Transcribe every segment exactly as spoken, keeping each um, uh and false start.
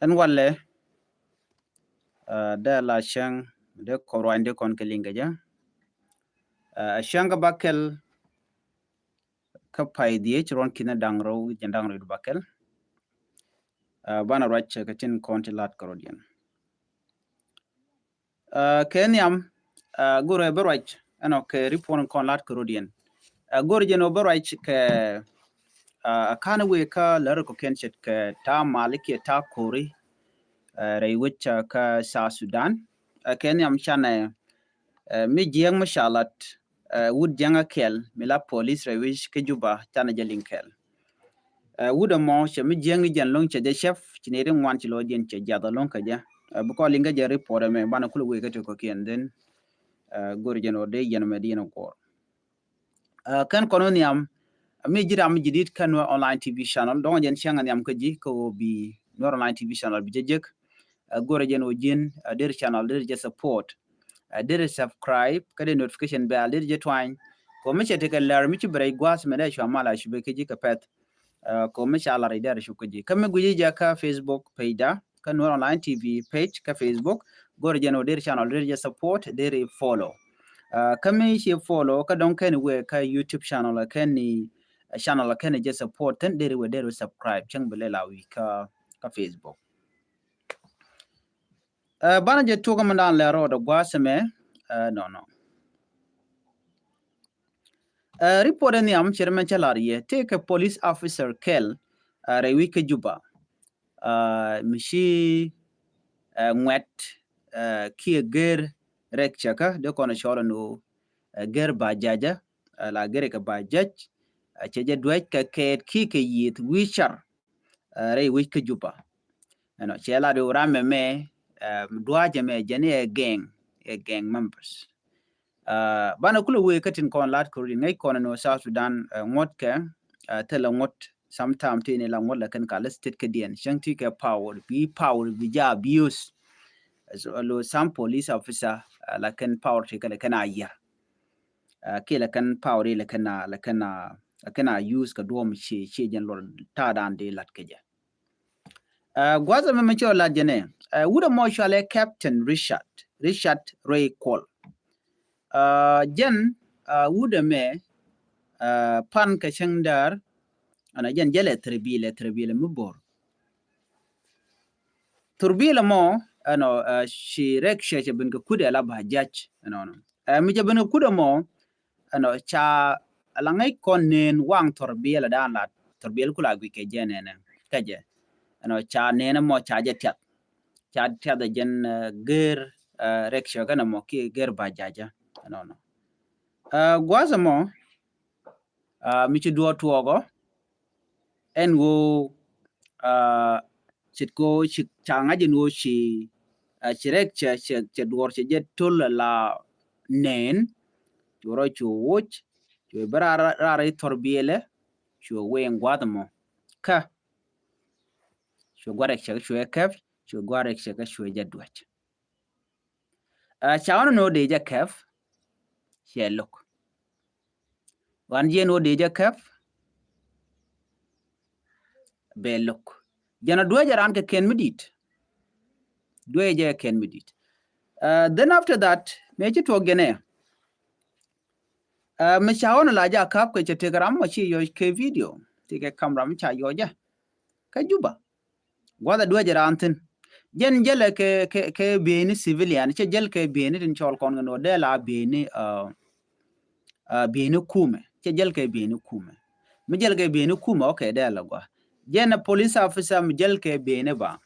Ɛn walɛ dee la cäŋ dee kɔn ruany dee kɔn kɛ liŋ kɛ jɛ. Ɛ cäŋ kä bakɛl kä pay dhiec ruɔn ki̱n da̱ŋ rɛw jɛn da̱ŋ rɛw bakɛl. Banɛ ruac kɛ tin kɔn ti lat kɛ rɔ̱diɛn. Kɛ nhiam go̱rɛ bä ruac ɛnɔ kɛ ripot kɔn lat kɛ rɔ̱diɛn. Go̱rɛ jɛn ɔ bä ruac kɛ a ka̱n wëë kä lär kɔ kɛn ce̱tkɛ ta̱a̱ mal kiɛ ta̱a̱ ko̱ri rɛy wec kä South Sudan. Kɛ nhiam canɛ mi jiɛɛŋ mi ca lat wut jiɛŋ a kɛl mi la polis rɛy wec kä Juba canɛ jɛ liŋ kɛl. Wut ɛmɔ cɛ mi jiɛŋ ni jɛn lo̱ŋ cɛ jɛ cɛp ci nɛy ti ŋuan ci lɔ jɛn cɛ jiath alo̱ŋ kɛ jɛ. Bi kɔn liŋ kɛ jɛ ripot ɛmɛ banɛ kulɛ wëë kä ti kɔ̱kiɛn dhin. Go̱rɛ jɛn ɔ dee yɛn mɛ di yɛn ɔ kuɔr. Kɛn kɔn wä nhiam mi ji̱ ram mi ji̱ dit kä Nuer Online T V channel dɔ̱ŋ jɛn cäŋ nhiam kä ji̱ kä wä bi Nuer Online T V channel bi jɛ jek. Go̱rɛ jɛn wä ji̱n der channel der jɛ support. Deri subscribe kä dee notification bell deri jɛ twany. Kɔ mi cɛ tekɛ lɛr mi ci bi rɛy gua̱a̱th mɛ dee cua mal a cupɛ kä ji̱ kɛ pɛth. Kɔ mi ca lar i deri cup kä ji̱ kä mi gui̱ci jɛ kä Facebook page da kä Nuer Online T V page kä Facebook. Go̱r jɛ ni wä deri channel deri jɛ support deri follow. Kä mi ci follow kä dɔ̱ŋ kɛn wee kä YouTube channel kɛn ni channel kɛn jɛ support thin deri wee deri subscribe cäŋ bi lɛ la wi̱i̱ kä Facebook. Banɛ jɛ tuɔk mi dan lɛ rɔɔdɛ gua̱a̱th mɛ nɔnɔ. Ripot in nhiam cɛ ri mɛn cä lar yɛ tëëkɛ police officer kɛl rɛy wi̱c kä Juba. Mi ci ŋuɛt kiɛ gër rɛk cäkä dee kɔn cɔl ɛn ɣöö gër ba jaja la gër kɛ ba jac. Cɛ jɛ duäc kɛ kɛɛt kiɛ kɛ yiëth wi̱i̱ car rɛy wec kä Juba. Ɛnɔ cɛ lat ɣöö ram mɛmɛ dua̱cɛ mɛ jɛn ɛ gang, ɛ gang members. Banɛ kulɛ wee kä tin kɔn lat kɛ rudi ŋäc kɔn ɛn ɣöö South Sudan ŋuɔ̱t kɛ thilɛ ŋuɔ̱t sometime ti ni la ŋuɔ̱t la kɛn ka lɛ state kä diɛn cäŋ ti kɛ power bi power bi ja abuse. Lo some police officer la kɛn power ti kɛ la kɛn a yär. Kiɛ la kɛn power ti la kɛn a la kɛn a la kɛn a use kɛ duɔm ci ci jɛn luɔt ta̱a̱ dan di lat kɛ jɛ. Gua̱th ɛmɛ mɛ cɛ ɔ lat jɛ nɛ wut ɛmɔ cɔalɛ Captain Richard, Richard Ray Kuol. Jɛn wut ɛmɛ pan kɛ cäŋ däär ɛnɔ jɛn jɛ lɛ thirbilɛ thirbilɛ mi bo̱r. Thurbilɛ mɔ ɛnɔ ci rɛk cɛ cɛ ben kɛ kut ɛ la ba jac ɛnɔnɔ. Mi cɛ ben kɛ kut ɛmɔ ɛnɔ ca la ŋäc kɔn neen waŋ thurbilɛ daan la thurbilɛ kula guic kɛ jɛ nɛnɛ kɛ jɛ. Ɛnɔ ca neen ɛmɔ ca jɛ tiath ca tiath ɛ jɛn gër rɛk cɛ kɛn ɛmɔ kiɛ gër ba jac ɛnɔnɔ. Gua̱th ɛmɔ mi ci duɔɔr tuɔɔkɔ ɛn ɣöö ce̱tkɛ ɣöö ci ca ŋa̱c ɛn ɣöö ci ci rɛk cɛ cɛ duɔɔr cɛ jɛ to̱l la nɛɛn. Cu rɔ cu woc cu bi raar raar i̱ thɔr biɛlɛ cu wee in gua̱th ɛmɔ kä cu gua̱th rɛk cɛ kä cu ɛ kɛp cu gua̱th rɛk cɛ kä cu ɛ jɛ duäc. Ca ɣɔn ni ɣöö dee jɛ kɛp ciɛ lo̱k. Ɣɔn jiɛn ɣöö dee jɛ kɛp bɛ lo̱k. Jɛn ɔ duee jɛ raan kɛ kɛn mi di̱i̱t. Duee jɛ kɛn mi di̱i̱t. Then after that mëë ci tuɔɔk jɛn ɛ mëë ca ɣɔn la jɛ a ka̱p kɛ cɛ tëëk ram mɔ ci yɔc kɛ video tëëk kɛ kam ram ca yɔc jɛ kä Juba. Gua̱th a duäc raan thi̱n. Jɛn jälɛ kɛ kɛ kɛ bieyni civilian cɛ jäl kɛ bieyni tin cɔl kɔn kɛ nuɔ dee la bieyni bieyni kumɛ cɛ jäl kɛ bieyni kumɛ. Mi jäl kɛ bieyni kumɛ ɔ kɛ dee la gua̱. Jɛn police officer mi jäl kɛ bieyni ba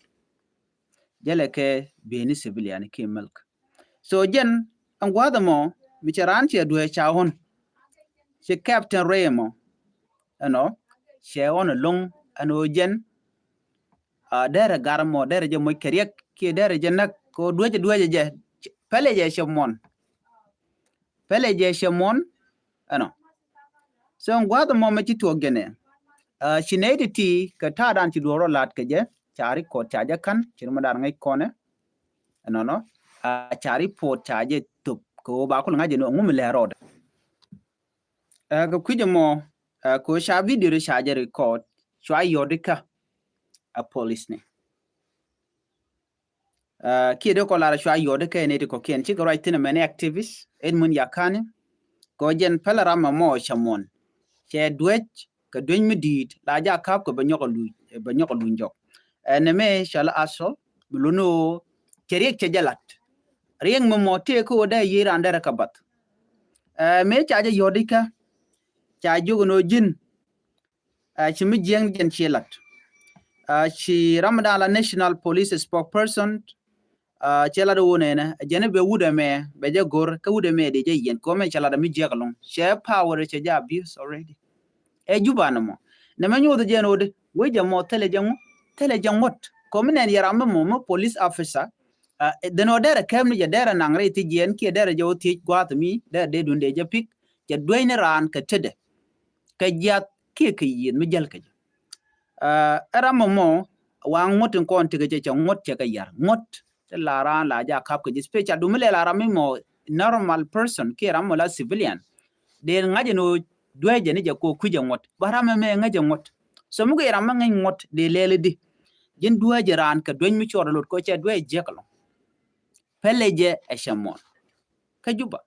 jälɛ kɛ bieyni civilian kiɛ milk. So jɛn ɛn gua̱th ɛmɔ mi cɛ raan cɛ duäc ca ɣɔn ci Captain Ray ɛmɔ. Ɛnɔ cɛ ɣɔn ɛlɔŋ ɛn ɣöö jɛn a derɛ gar mɔ derɛ jɛ moc kɛ riɛk kiɛ derɛ jɛ näk kɛ ɣöö duäcɛ duäcɛ jɛ pɛlɛ jɛ cɛ muɔn. Pɛlɛ jɛ cɛ muɔn ɛnɔ. So ɛn gua̱th ɛmɔ mɛ ci tuɔɔk jɛ nɛ ci nɛy ti ti kɛ ta̱a̱ dan ci duɔɔr rɔ la̱t kɛ jɛ ca ri kɔt ca jɛ ka̱n ci ri mɛ dan ŋäc kɔnɛ. Ɛnɔnɔ ca ri pot ca jɛ thop kɛ ɣöö ba kul ŋa̱c jɛ ni ŋum lɛ rɔɔdɛ. Kɛ kui̱c ɛmɔ kɛ ɣöö ca video ri ca jɛ record cua yɔt ikä. a polisni. Kiɛ dee kɔ lar cua yɔt kɛ nɛy ti kɔ̱kiɛn cikɛ ruac thi̱n ɛmɛn activist Edmund Yakani. Kɛ ɣöö jɛn pälɛ ram ɛmɔ cɛ muɔ̱n, cɛ duec kɛ duec mi di̱i̱t la jɛ a ka̱p kɛ bɛ nyɔk a luny, bɛ nyɔk a luny jɔk. Ɛn ɛmɛ cɔal Asol mi luni ɣöö cɛ riɛk cɛ jɛ lat. Riɛk mi mɔ tëë kä ɣöö dee yiëë raan derɛ kɛ bath. Ɛ mëë ca jɛ yɔt ikä ca jiök ɛn ɣöö ji̱n, ɛ, ci mi jiäkni jɛn ci lat. Ɛ, ci ram dan la National Police Spokesperson, ɛ, ci lat ɣöö nɛnɛ jɛn bɛ wut ɛmɛ bɛ jɛ go̱r kä wut ɛmɛ dee jɛ yiɛn kɛ ɣöö mɛ cɛ lat ɛ mi jiäk ɛlɔ̱ŋ cɛ power cɛ jɛ abuse already. Ɛ Juba nɔmɔ nɛmɛ nyoth jɛn ɣöö di wec jɛ mɔ thilɛ jɛ ŋu, thilɛ jɛ ŋuɔ̱t kɛ ɣöö mi nɛn yɛ ram mi mɔ mi police officer. Ɛ, dhen ɣöö derɛ kɛp ni jɛ derɛ naŋ rɛy thiec jiɛn kiɛ derɛ jɛ ɣöö thiec gua̱a̱th mi derɛ dee dun dee jɛ pi̱k. Cɛ dueec ni raan kɛ tetdɛ kɛ jiath kiɛ kɛ yiëth mi jäl kɛ jɛ. Ɛ ram mɔ mɔ waŋ ŋuɔ̱t in kɔn tekɛ cɛ cɛ ŋuɔ̱t cɛ kɛ yar ŋuɔ̱t. Ti la raan la ja kap kɛ jɛ special du mi lɛ la ram mi mɔ normal person kiɛ ram mɔ la civilian. Dee ŋa̱c ɛn ɣöö dueec jɛ ni jɛ kɛ ɣöö kui̱c ɛ ŋuɔ̱t ba ram ɛmɛ ŋäc ɛ ŋuɔ̱t. So mi kɛ ram mi ŋäc ŋuɔ̱t dee lɛl i̱di ji̱n dueec jɛ raan kɛ dueec mi cuɔt ɛ lot kɛ ɣöö cɛ dueec jiäk ɛlɔ̱ŋ. Pälɛ jɛ ɛ cɛ muɔ̱n kä Juba.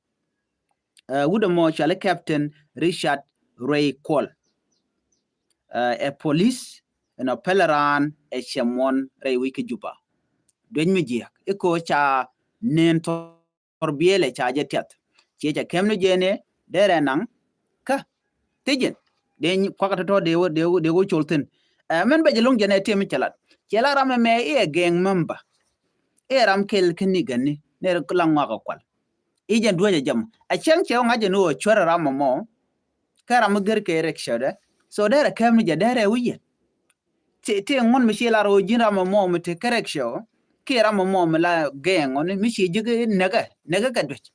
Ɛ wut ɛmɔ cɔali Captain Richard Ray Kuol. Ɛ, ɛ police ɛnɔ pälɛ raan ɛ cɛ muɔ̱n rɛy wec kä Juba. Duec mi jiäk i̱ kɛ ɣöö ca neen tɔr biɛlɛ ca jɛ tiath ciɛ cɛ kɛm ni jɛ ni derɛ naŋ kä thiec jɛn. Dee kuak tɔ̱tɔ̱ dee wä dee wä col thi̱n. Ɛ mɛn bɛ jɛ lo̱ŋ jɛn ɛ tiɛm mi cɛ lat cɛ la ram ɛmɛ i̱ ɛ gang member. I̱ ɛ ram kɛl kä ni gäni ni la ŋɔak ɛ kual. I̱ jɛn duäc ɛ jɛ mɔ ɛ cäŋ cɛ wä ŋa̱c jɛ ni ɣöö cuɛrɛ ram ɛmɔ. Kä ram mi gër kɛ rɛk cɛ dɛ so derɛ kɛm ni jɛ derɛ wi̱c yɛn. Ti ti ŋuɔ̱t mi ci lar ɣöö ji̱n ram ɛmɔ mi ti kärɛk cɛ kiɛ ram ɛmɔ mi la gɛɛŋ ɣɔni mi ci ji̱ näkɛ näkɛ kɛ duec.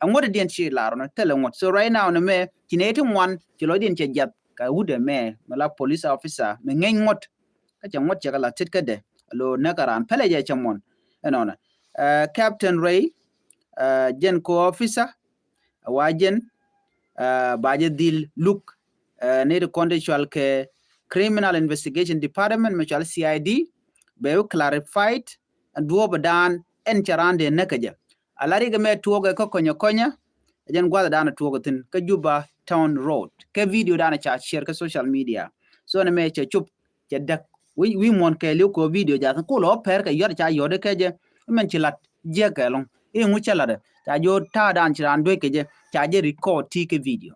Ɛ ŋuɔ̱t diɛn ci lar ɣɔni thilɛ ŋuɔ̱t so right now ni mɛ ci nɛ ti ŋuan ci lɔcdiɛn cɛ jiath kɛ wut ɛmɛ mi la police officer mi ŋɛny ŋuɔ̱t. Kä cɛ ŋuɔ̱t cɛ kɛ la tet kädɛ lo näkɛ raan pälɛ jɛ cɛ muɔ̱n. Ɛnɔnɔ ɛ Captain Ray ɛ jɛn ko officer. Ɛ wa jɛn ɛ ba jɛ dhil luk ɛ ni ti kɔn ti cual kɛ Criminal Investigation Department mi cual C I D bɛ wi clarified. Ɛn duɔ̱ɔ̱p dan ɛn cɛ raan dee näkɛ jɛ. A la rik ɛmɛ tuɔɔkɛ kä kɔnyɛ kɔnyɛ. Ɛ jɛn gua̱th dan tuɔɔkɛ thi̱n kä Juba Town Road kɛ video dan ca share kä social media. So ni mɛ cɛ cup cɛ däk wi̱i̱ wi̱i̱ muɔ̱n kɛɛliw kɛ video jath kulɛ ɔ pɛr kɛ yɔt ca yɔt kɛ jɛ. Mɛn ci lat jiɛk kɛ lɔŋ i̱ ŋu cɛ lat ca jɛ ɣöö ta̱a̱ dan ci raan duec kɛ jɛ ca jɛ record ti kɛ video.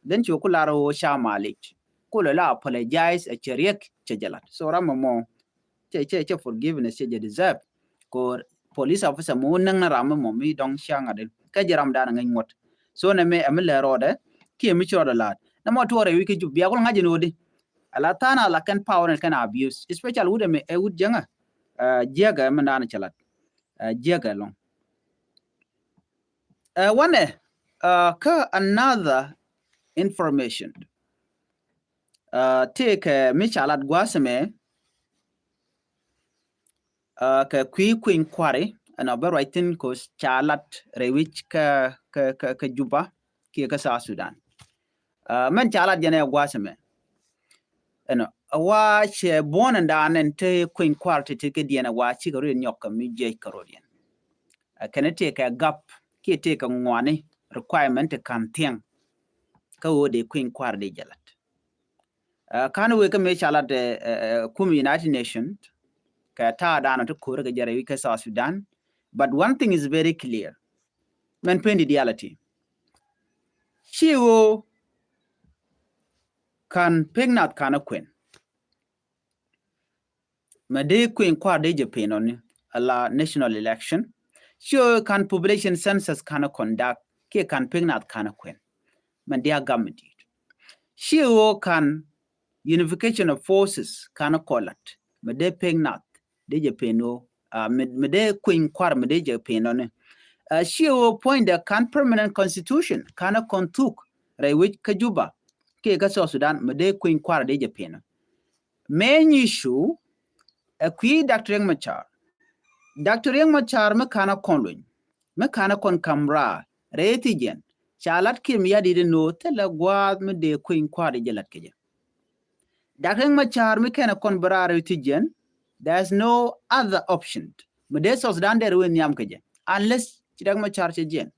Then ci ku lar ɣöö ca malic kulɛ la apologize ɛ cɛ riɛk cɛ jɛ lat so ram mɔ cɛ cɛ cɛ forgiveness cɛ jɛ deserve. Kor police officer mɔ näŋ na ram mɔ mi dɔŋ cia ŋa̱t in kä jɛ ram dan ŋäc ŋuɔ̱t. So nɛ mi ɛmi lɛ rɔɔdɛ kiɛ mi ci rɔɔdɛ laat nɛ mɔ tuɔɔrɛ wi̱c kä Jup bia kul ŋa̱c in ɣöödi. Ala tha̱a̱n ala kɛn power in kɛn abuse especially wut ɛmi ɛ wut jiäŋä. Jiäkɛ mi dan cɛ lat jiäkɛ lɔŋ. Ɛ wanɛ kä another information. Tëëkɛ mi ca lat gua̱a̱th ɛmɛ kɛ kui̱ kui̱ny kua̱ri ɛn ɔ bä ruac thi̱n kɛ ca lat rɛy wi̱c kä kä kä Juba kiɛ kä South Sudan. Mɛn ca lat jɛn ɛ gua̱a̱th ɛmɛ ɛn ɔ wa cɛ buɔ̱n ɛn daan ɛn te kui̱ny kua̱r ti ti kɛ diɛn ɛ wa cikɛ rot in nyɔk kɛ mi jiɛc kɛ rot yɛn. Kɛn tëëkɛ gap kiɛ tëëkɛ ŋuani requirement ti ka̱n thiɛŋ. Kä ɣöö dee kui̱ny kua̱r dee jɛ lat. Ka̱n wëë kä mëë ca lat ɛ kum United Nations kɛ ta̱a̱ daanɔ ti ko̱rä kɛ jɛ rɛy wi̱c kä South Sudan. But one thing is very clear. Mɛn pen di diality ci ɣöö ka̱n pek nath ka̱n ɛ kuɛn. Mɛ dee kui̱ny kua̱r dee jɛ pen ɔni ala national election. Ci ɣöö ka̱n population census ka̱n ɛ conduct kiɛ ka̱n pek nath ka̱n ɛ kuɛn. Mɛ dee a gam mi di̱i̱t ci ɣöö ka̱n unification of forces ka̱n ɛ kɔlat. Mɛ dee pek nath dee jɛ pen ɣöö mɛ dee kui̱ny kua̱r mɛ dee jɛ pen ɔni. Ci ɣöö puɔ̱nydɛ ka̱n permanent constitution ka̱n ɛ kɔn thuk rɛy wi̱c kä Juba kiɛ kä South Sudan mɛ dee kui̱ny kua̱r dee jɛ pen ɔ. Main issue ɛ kui̱ Doctor Riek Machar. Doctor Riek Machar mi ka̱n a kɔn luny mi ka̱n a kɔn ka̱m raar rɛy thi̱jiɛn ca lat kiɛ mi ya̱di̱t in ɣöö thilɛ gua̱a̱th mi dee kui̱ny kua̱r dee jɛ lat kɛ jɛ. Doctor Riek Machar mi kɛn a kɔn bi raar rɛy thi̱jiɛn There's no other option. Mi dee South Sudan dee rɛ wee nhiam kɛ jɛ unless ci Riek Machar cɛ jiɛn.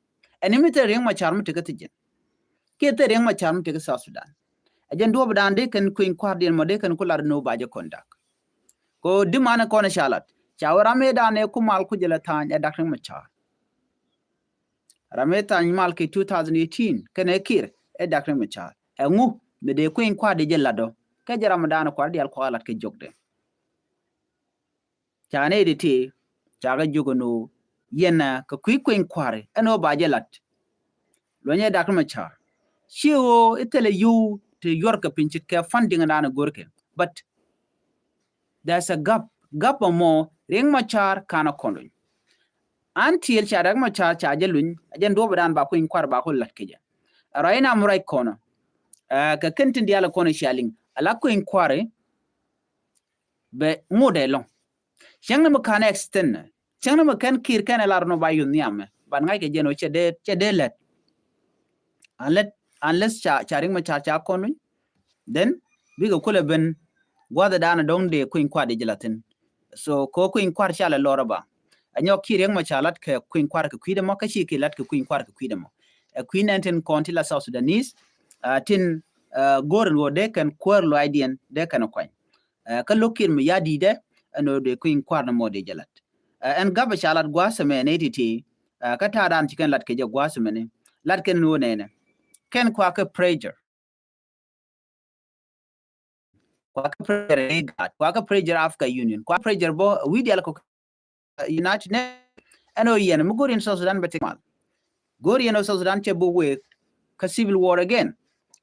Ɛn mi thil Riek Machar mi tekɛ thi jiɛn. Kiɛ thil Riek Machar mi tekɛ South Sudan. Ɛ jɛn duɔ̱ɔ̱p dan dee kɛn kui̱ny kua̱r diɛn mɔ dee kɛn ku lat ni wä ba jɛ conduct. Ko di manɛ kɔn ca lat ca wä ram ëë dan ëë ku mal ku jɛ lɛ tha̱a̱ny ɛ Dak Riek Machar. Ram ëë tha̱a̱ny mal kɛ two thousand eighteen kɛn ɛ Kiir ɛ Dak Riek Machar. Ɛŋu mi dee kui̱ny kua̱r di jɛ lat dɔ kɛ jɛ ram dan kua̱r dial kua̱r lat kɛ jokdɛ. Ca nɛy ti ti ca kɛ jiök ɛn ɣöö yɛn ɛ kɛ kui̱ kui̱ny kua̱ri ɛn ɣöö ba jɛ lat. Luɔ̱nyɛ Dak Machar ci ɣöö i̱ thilɛ yio̱w ti yuɔr kɛ piny ce̱tkɛ funding dan ɛ görkɛ. But there's a gap, gap ɛmɔ Riek Machar kanɛ kɔn luny. Until ca Dak Machar ca jɛ luny ɛ jɛn duɔ̱ɔ̱p dan ba kui̱ny kua̱ri ba ku lat kɛ jɛ. Ɛ ruac inam ruac kɔnɔ ɛ kɛ kɛn tin diaal ɛ kɔnɔ cia liŋ ala kui̱ny kua̱ri. Bɛ ŋot ɛlɔ̱ŋ. Cäŋ ni mi ka̱n extend. Cäŋ ni mi kɛn Kiir kɛn ɛ lar nɔ ba yuth nhiamɛ. Ban ŋa̱ckɛ jɛn ɔ cɛ dee, cɛ dee lät. Unless, unless ca, ca Riek Machar ca kɔn luny. Then bikɛ kulɛ ben gua̱th dan dɔ̱ŋ dee kui̱ny kua̱r di jɛ la thin. So kɛ kui̱ny kua̱r ca lɛ lɔr ɛ ba. Ɛ nyɔk Kiir Riek Machar lat kɛ kui̱ny kua̱r kɛ kui̱dɛ mɔ kä ci Kiir lat kɛ kui̱ny kua̱r kɛ kui̱dɛ mɔ. Ɛ kui̱ nɛn tin kɔn ti la South Sudanese. Ɛ tin, ɛ go̱o̱r ɛn ɣöö dee kɛn kuäär luaacdiɛn dee kɛn kuany. Ɛ kä lo̱k Kiir mi ya̱di̱t ɛ ɛn ɣöö dee kui̱ny kua̱r ni mɔ dee jɛ lat. Ɛ ɛn gap ɛ ca lat gua̱a̱th ɛmɛ nɛy ti̱ti̱. Ɛ kä ta̱a̱ dan ci kɛn lat kɛ jɛ gua̱a̱th ɛmɛ ni lat kɛn ni ɣöö nɛnɛ kɛn kua kɛ pressure. Kua kɛ pressure ɛ gaat, kua kɛ pressure Africa Union, kua pressure bɔ wi̱i̱ diaal kɔ United Nations. Ɛn ɣöö yɛn mi go̱o̱r yɛn South Sudan bɛ ti mal. Go̱o̱r yɛn ɣöö South Sudan cɛ bi wek kä civil war again.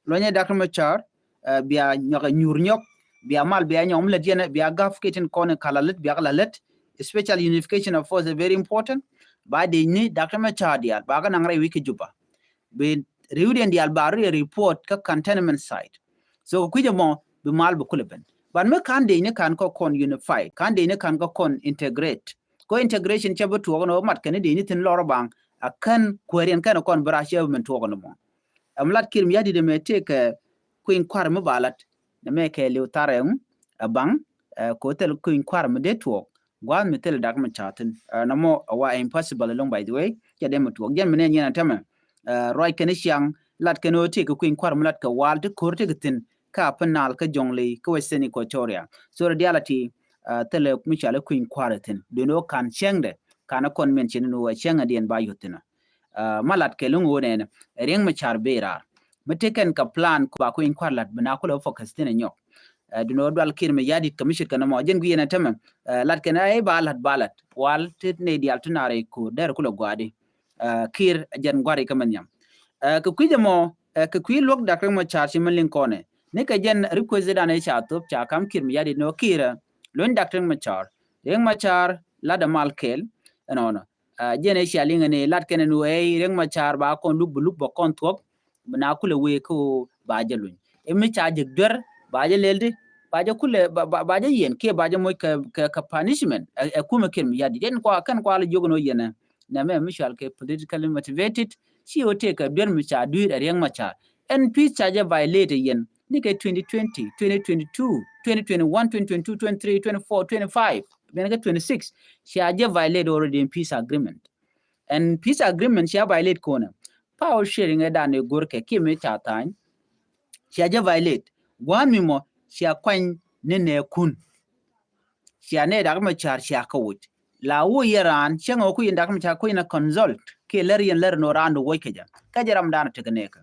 Luɔ̱nyɛ Dak Machar, ɛ bia nyɔk ɛ nyuur nyɔk, bia mal bia nyɔk mi lät yɛn ɛ bia gaf kitin kɔn in ka la lät bia ka la lät. Special unification of force is very important. Ba dee ni Dak Machar diaal ba ka naŋ rɛy wi̱i̱ kä Juba. Bi riwdiɛn diaal ba ri report kä cantonment site. So kɛ kui̱c ɛmɔ bi mal bi kulɛ ben. But mi ka̱n dee ni ka̱n kä kɔn unify, ka̱n dee ni ka̱n kä kɔn integrate. Kɔ integration cɛ bi tuɔɔk ni mat kɛn ni dee ni thin lɔr baŋ a kän kuääriɛn kɛn kɔn bi rac cɛ bi min tuɔɔk ni mɔ. Ɛm lat Kiir mi ya̱di̱t ɛmɛ tëëkɛ kui̱ny kua̱r mi ba lat. Nɛ mɛ kɛ liw tharɛ ɛ baŋ ɛ ko̱ thil kui̱ny kua̱r mi dee tuɔɔk. Gua̱a̱th mi thil Dak Machar thin. Ɛ nɔmɔ a wa impossible ɛlɔ̱ŋ, by the way. Cɛ dee mi tuɔɔk. Jɛn mi nɛ nyiɛn a tämɛ. Ɛ ruac kɛn i̱ ciaŋ lat kɛn ɣöö tëëkɛ kui̱ny kua̱r mi lat kɛ waal ti ko̱r ti kɛ thin. Kä Upper Nile, kä Jonglei, kä Western Equatoria. So rɛ diaal a ti, ɛ thilɛ mi cɔal i̱ kui̱ny kua̱r ɛ thin. Duundɛ ɣöö ka̱n cäŋdɛ ka̱n ɛ kɔn min cin ni wä cäŋ ɛ diɛn ba yuth thin ɔ. Ɛ ma lat kɛ lo̱ŋ ɣöö nɛnɛ Riek Machar bee raar. Mi ti kɛn kɛ plan kɔ ba kui̱ny kua̱r lat bi na kulɛ focus thin ɛ nyɔk. Ɛ duundɛ ɣöö dual Kiir mi ya̱di̱t kɛ mi ce̱tkɛ nɔmɔ jɛn guiɛn ɛ tämɛ. Ɛ lat kɛn ɛ ba lat ba lat wal ti nɛy diaal ti naar ɛ ko̱r dɛr kulɛ gua̱a̱di. Ɛ Kiir ɛ jɛn gua̱ri kä mɛ nhiam. Ɛ kɛ kui̱c ɛmɔ ɛ kɛ kui̱ luäk Dak Riek Machar ci mɛ liŋ kɔnɛ ni kɛ jɛn request dan ɛ ca thop ca kam Kiir mi ya̱di̱t ni ɣöö Kiir ɛ luny Dak Riek Machar. Riek Machar lat ɛ mal kɛɛl ɛnɔnɔ. Ɛ jɛn ɛ cia liŋ ɛn ɛ lat kɛn ɛn ɣöö ɛ Riek Machar ba kɔn luk bi luk bɛ kɔn thuɔ̱k. Bi na kulɛ wee kä ɣöö ba jɛ luny ɛ mi ca jɛ duer ba jɛ lɛl di ba jɛ kulɛ ba, ba, ba jɛ yɛn kiɛ ba jɛ moc kɛ, kɛ, kɛ punishment. Ɛ, ɛ kumɛ Kiir mi ya̱di̱t jɛn kua kɛn kua lɛ jiök ɛn ɣöö yɛn ɛ nɛ mɛ mi cɔal kɛ politically motivated. Ci ɣöö tëëkɛ duer mi ca dui̱r ɛ Riek Machar. Ɛn peace ca jɛ violate yɛn ni kɛ twenty twenty, twenty twenty-two, twenty twenty-one, twenty twenty-two, twenty-three, twenty-four, twenty-five, bɛn kɛ twenty-six. Ca jɛ violate already in peace agreement. Ɛn peace agreement ca violate kɔnɛ. Power sharing ɛ dan ɛ go̱r kɛ kiɛ mi ca tha̱a̱ny. Ca jɛ violate. Gua̱a̱n mi mɔ ca kuany ni nɛ kun. Cia nɛ Dak Machar cia kä woc. La woc yɛ raan cäŋ ɛ ku yɛn Dak Machar ku yɛn ɛ consult kiɛ lär yɛn lär nɔ raan dɔ woc kɛ jɛ. Kä jɛ ram dan ɛ tekɛ nɛɛkä.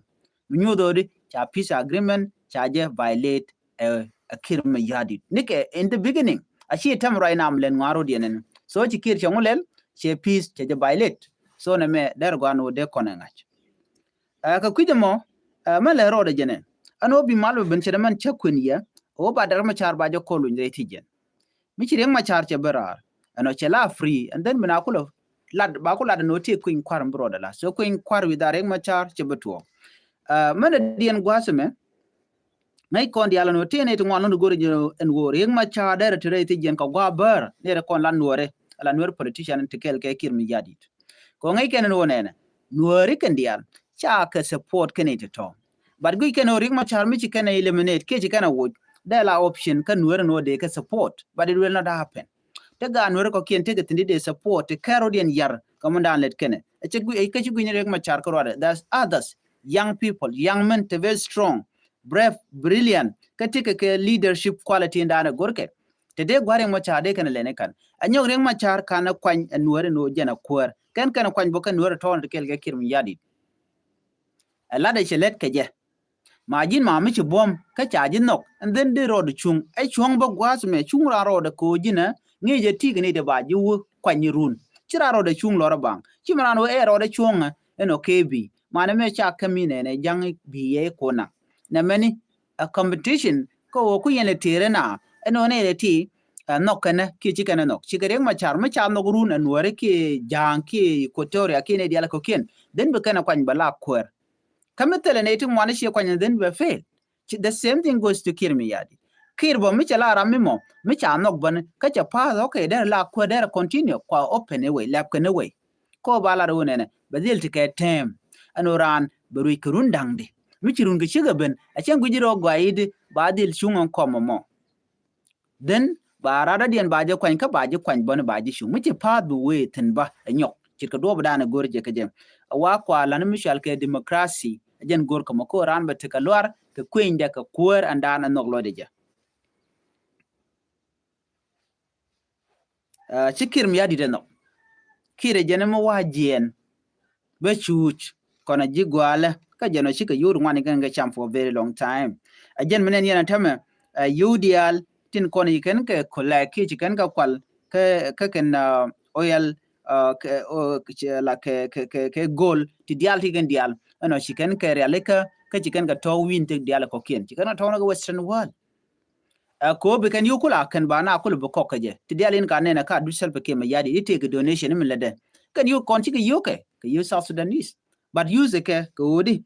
Mi nyuuth ɣöödi ca peace agreement ca jɛ violate ɛ, ɛ Kiir mi ya̱di̱t. Nikɛ in the beginning a ci tɛm ruac nam lɛn ŋuan rot yɛn ɛn. So ci Kiir cɛ ŋu lɛl cɛ peace cɛ jɛ violate. So nɛ mɛ dɛr guan wä dee kɔn ɛ ŋa̱c. Ɛ kɛ kui̱c ɛmɔ ɛ mɛ lɛ rot ɛ jɛn ɛ ɛn ɣöö bi mal bɛ ben cɛ dɛ mɛn cä kuën yɛ ɣöö ba Dak Machar ba jɛ kɔl luny rɛy thi̱c jɛn. Mi ci Riek Machar cɛ bi raar ɛn ɔ cɛ la free and then bi na kulɛ lat ba ku lat ɛn ɔ ti kui̱ny kua̱r mi bi ruɔdɛ la. So kui̱ny kua̱r wi̱i̱ dha Riek Machar cɛ bi tuɔɔk. Ɛ mɛn ɛ diɛn gua̱a̱th ɛmɛ ŋäc kɔn diaal ɛn ɔ ti ɛn ɛ ti ŋuan lɔ̱n go̱r ɛn ɣöö Riek Machar dɛrɛ ti rɛy thi̱c jiɛn kɛ gua̱a̱ bär ni rɛ kɔn la nuɔrɛ ala nuɔrɛ politician ti kɛl kɛ Kiir mi ya̱di̱t. Kɛ ŋäc kɛn ɛn ɣöö nɛnɛ nuɔri kɛn diaal ca kɛ support kɛn ɛ ti tɔ̱. But guic kɛn ɣöö Riek Machar mi ci kɛn ɛ eliminate kiɛ ci kɛn ɛ woc. Dee la option kä Nuäri ni wä dee kɛ support, but it will not happen. Te gaat Nuäri kɔkiɛn tekɛ thi̱n di dee support ti kɛr wä diɛn yar kɛ mɔ daan lɛt kɛnɛ. Ɛ cɛ gui, ɛ kɛ ci gui̱ni Riek Machar kä ruadɛ. There's others, young people, young men, te very strong, brave, brilliant, kä tekɛ kɛ leadership quality in daan ɛ go̱rkɛ. Te dee gua̱r Riek Machar dee kɛnɛ lɛni kan. Ɛ nyɔk Riek Machar kan ɛ kuany ɛ Nuäri ni wä jɛn ɛ kuäär. Kɛn kɛn ɛ kuany bä kɛ Nuäri tɔɔn ti kɛl kɛ Kiir Mayardit. Ɛ lat ɛ cɛ lɛt kɛ jɛ. Ma ji̱n ma mi ci buɔ̱m kä ca ji̱ nhɔk, and then dee rɔɔdɛ cuŋ. Ɛ cuɔ̱ŋ bä gua̱a̱th mɛ cuŋ raan rɔɔdɛ ko̱o̱ ji̱n ɛ ŋi̱i̱c ɛ ti̱i̱k ni dee ba ji̱ wä kuany run. Ci raan rɔɔdɛ cuŋ lɔr ɛ baŋ. Ci mi raan wä ɛ rɔɔdɛ cuɔ̱ŋ ɛ ɛn ɔ kee bi. Manɛ mɛ ca käm mi nɛnɛ ja̱ŋ bi yɛ ko̱na. Nɛ mɛni a competition kä wä ku yɛn lɛ tëërɛ na ɛn ɔ nɛ lɛ ti ɛ nhɔk kɛnɛ kiɛ ci kɛnɛ nhɔk. Ci kɛ Riek Machar mi ca nhɔk run ɛ Nuäri kiɛ Ja̱a̱ŋ kiɛ Equatoria kiɛ nɛ dial kɔkiɛn. Then bi kɛnɛ kuany bɛ la kuäär. Kä mi thilɛ nɛy ti ŋuan i̱ ciɛ kuany and then bɛ fail. Ci, the same thing goes to Kiir Mayardit. Kiir bä mi cɛ la ram mi mɔ mi ca nhɔk bäni kä cɛ pa̱a̱th, okay, derɛ la kuäär, derɛ continue kua open iway, lɛp kɛn iway. Ko ba lat wun ɛnɛ bɛ dhil ti kɛ term. Ɛn wä raan bɛ ruic kɛ run da̱ŋdi mi ci run kɛ cikɛ ben a cɛn guic rɔ gɔaa i̱di ba dhil cuŋ ɛn kɔm ɛmɔ. Then ba radɔdiɛn ba jɛ kuany kä ba jɛ kuany bäni ba jɛ cuŋ mi ci pa̱a̱th bi wee thi̱n bä ɛ nyɔk. Ce̱tkɛ duɔɔp dan ɛ go̱r jɛ kɛ jɛ. Ɛ wa kua lani mi cual kɛ democracy ɛ jɛn go̱r kɛ mɔ ko raan bɛ tekɛ luar kɛ kuenydɛ kɛ kuäär ɛn daan ɛ nhɔk lɔcdɛ jɛ. Ɛ, ci Kiir Mayardit ɛ nhɔk. Kiir ɛ jɛn mi wa jiɛɛn bä cuuc kɔn a ji̱ gua̱a̱lä kä jɛn ɔ cikɛ yio̱w ri ŋuan ikɛn kɛ cam for a very long time. A jɛn mi nɛn yɛn a tämɛ a yio̱w diaal tin kɔn ikɛn kɛ kolɛk kiɛ ci kɛn kɛ kual kɛ kɛ kɛn oil kɛ la kɛ kɛ kɛ kɛ gold ti diaal ti kɛn diaal ɛn ɔ ci kɛn kɛ rialikä kä ci kɛn kɛ tɔ̱w wi̱n tek diaal kɔkiɛn ci kɛn kɛ tɔ̱w ni kɛ Western world. Ɛ ko̱o̱p bi kɛn yio̱w kula kɛn ba na kul bi kɔk kɛ jɛ ti dial in ka nɛn ɛ ka duc Salva Kiir Mayardit i̱ tëëk donation i̱ mi lätdɛ kɛn yio̱w kɔn cikɛ yio̱w kɛ kɛ yio̱w South Sudanese. But use kɛ kɛ ɣöödi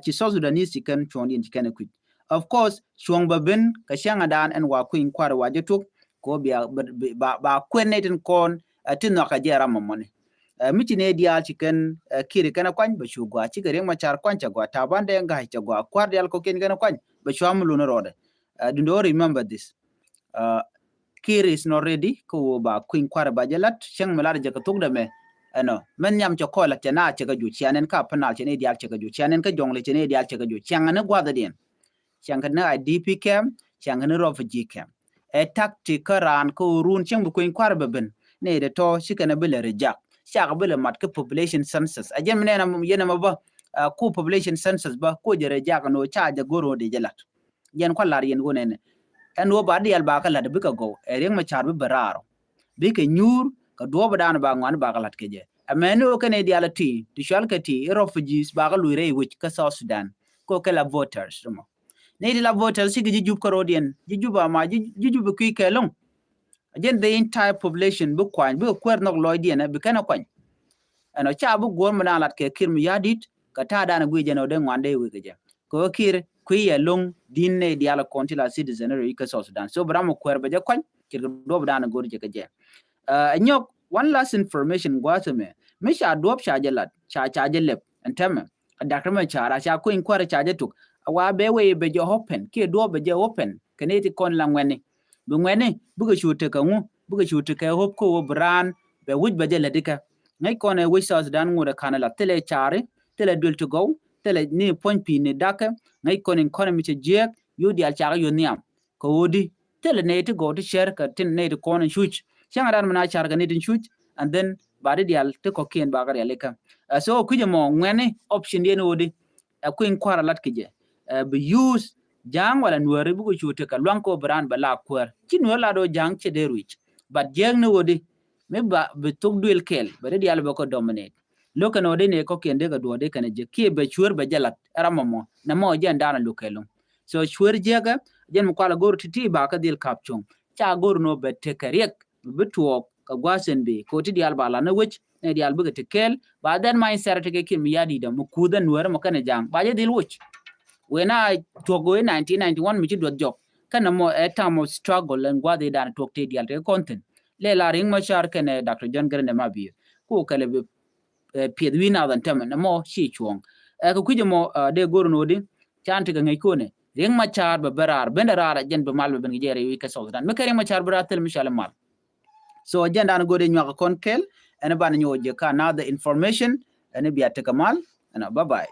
ci South Sudanese ci kɛn cuɔ̱ŋdiɛn ci kɛn ɛ kui̱c. Of course cuɔ̱ŋ bɛ ben kɛ cäŋ ɛ daan ɛn wa kui̱ny kua̱r wa jɛ tuɔk ko̱o̱p bia ba kuɛn nɛy tin kɔn ɛ ti nhɔakɛ jɛ ram mɔmɔni. Ɛ mi ci nɛy diaal ci kɛn ɛ Kiir kɛn ɛ kuany bɛ cu gɔaa cikɛ Riek Machar kuany cɛ gɔaa Taban Deng Gai cɛ gɔaa kua̱r diaal kɔkiɛn kɛn ɛ kuany bɛ cua mi lun rɔɔdɛ. Ɛ dundo remember this. Ɛ Kiir is not ready kä wä ba kui̱ny kua̱r ba jɛ lat cäŋ mi lat jɛ kɛ thuk dɛ mɛ. Ɛnɔ mɛn nhiam cɛ kɔl lat cɛ na cɛ kɛ juc cianɛn ka penal cɛ ni diaal cɛ kɛ juc cianɛn kä jɔŋli cɛ ni diaal cɛ kɛ juc ciaŋ ni gua̱thdiɛn. Ciaŋ kɛ ni I D P camp ciaŋ kɛ ni refugee camp. Ɛ tactic kä raan kä wä run cäŋ bi kui̱ny kua̱r bɛ ben ni dɛ tɔ ci kɛn bi lɛ reject cak bi lɛ mat kä population census. Ɛ jɛn mi nɛn yɛn ɛmɛ bä ku population census bä ku jɛ reject ni wä ca jɛ go̱r wä di jɛ lat. Yɛn kua lar yɛn wä nɛnɛ ɛn wä ba diɛl ba kä lat bikɛ gɔw ɛ Riek Machar bi bɛ raar bikɛ nyuur kɛ duɔɔp dan ba ŋuan ba kä lat kɛ jɛ. Ɛ mɛni wä kɛn i̱ dial ti ti cual kɛ ti i̱ refugees ba kä luc rɛy wec kä South Sudan. Ko kɛ la voters mɔ ni ti la voters cikɛ ji̱ jup kä ro̱diɛn ji̱ jup ama ji̱ jup kui̱ kɛ loŋ. Jɛn the entire population bi kuany bikɛ kuɛɛr nhɔk lɔcdiɛn bi kɛn ɛ kuany. Ɛn ɔ ca bi guɔ̱r mi dan lat kɛ Kiir Mayardit kɛ ta̱a̱ dan ɛ guic jɛn ɔ dee ŋuan dee wek kɛ jɛ. Kɛ ɣöö Kiir kui̱ yɛ lo̱ŋ di̱n nɛy diaal kɔn ti la citizen rɛy kä South Sudan. So bi ram mi kuɛɛr bɛ jɛ kuany ce̱tkɛ duɔɔp dan go̱r jɛ kɛ jɛ. Ɛ nyɔk one last information gua̱a̱th ɛmɛ mi ca duɔɔp ca jɛ lat ca ca jɛ lɛp ɛn tɛmɛ. Ɛ dak tɛmɛ ca ra ca kui̱ny kuäärɛ ca jɛ tuk a wa bɛ wee bɛ jɛ open kiɛ duɔɔp bɛ jɛ open kɛ nɛy ti kɔn la ŋuɛni. Bi ŋuɛni bikɛ cu tekɛ ŋu bikɛ cu tekɛ hope kä wä bi raan bɛ wi̱c bɛ jɛ lät ikä. Ŋäc kɔn ɛ wec South Sudan ŋot ɛ ka̱n ɛ la thilɛ caari thilɛ duel ti gɔw thilɛ ni puɔ̱ny pi̱i̱ni dakä. Ŋäc kɔn economy cɛ jiääk yio̱w diaal cakɛ yio̱w nhiam. Kɛ ɣöödi thilɛ nɛy ti gɔw ti cär kɛ tin nɛy ti kɔn in cuc cäŋ ɛ dan mi na car kɛ nɛy tin cuc. And then ba di diaal ti kɔ̱kiɛn ba kɛ rialikä. Ɛ so kui̱c ɛmɔ ŋuɛni option diɛn ɣöödi ɛ kui̱ny kua̱r ɛ lat kɛ jɛ. Ɛ bi use Ja̱a̱ŋ wala Nuääri bikɛ cu tekɛ lua̱ŋ kɛ wä bi raan bɛ la kuäär ci Nuääri la do̱ Ja̱a̱ŋ cɛ dee ruic. But jiääk ni ɣöödi mi ba bi thok duël kɛɛl bɛ di diaal bɛ kɛ dominate. Lo̱kɛ nɔ dee ni kɔ̱kiɛn dee kɛ duɔ̱ɔ̱r dee kɛn ɛ jek kiɛ bɛ cuäär bɛ jɛ lat ɛ ram mɔmɔ nɛ mɔ jɛ ɛn daanɛ lo̱k kɛɛl lo̱ŋ. So cuäär jiäkä jɛn mi kual a go̱r ti̱ti̱ ba kä dhil kap cuɔ̱ŋ ca go̱r nɔ bɛ tekɛ riɛk. Bi tuɔɔk kɛ gua̱a̱th ɛn bi kɛ ɣöö ti diaal ba lan ni wec ni diaal bikɛ ti kɛɛl ba dhɛn mac in thɛr tekɛ Kiir Mayardit däm mi kuuth ɛn Nuääri mɔ kɛnɛ Ja̱a̱ŋ ba jɛ dhil woc. Wëë na tuɔk wëë nineteen ninety-one mi ci duɔth jɔk kɛnɛ mɔ ɛ time of struggle ɛn gua̱a̱th i̱ dan tuɔk ti diaal tekɛ kɔn thi̱n. Lɛ la Riek Machar kɛnɛ Doctor John Garang de Mabior ku kɛlɛ bi piɛth wi̱i̱ nath ɛn tämɛ nɛ mɔ ci cuɔ̱ɔ̱ŋ. Ɛ kɛ kui̱c ɛmɔ dee go̱r nɔ di can tekɛ ŋäc konɛ. Riek Machar bɛ ben raar, ben dɛ raar a jɛn bi mal bɛ ben kɛ jɛ rɛy wi̱c kɛ South Sudan. Mi kɛ Riek Machar bi raar thil mi cɔal i̱ mal. So jɛn dan go̱o̱r i̱ nyuak kɔn kɛl, ɛn banɛ nyuak jɛ kä another information, ɛn bia tekɛ mal, ɛn bye bye.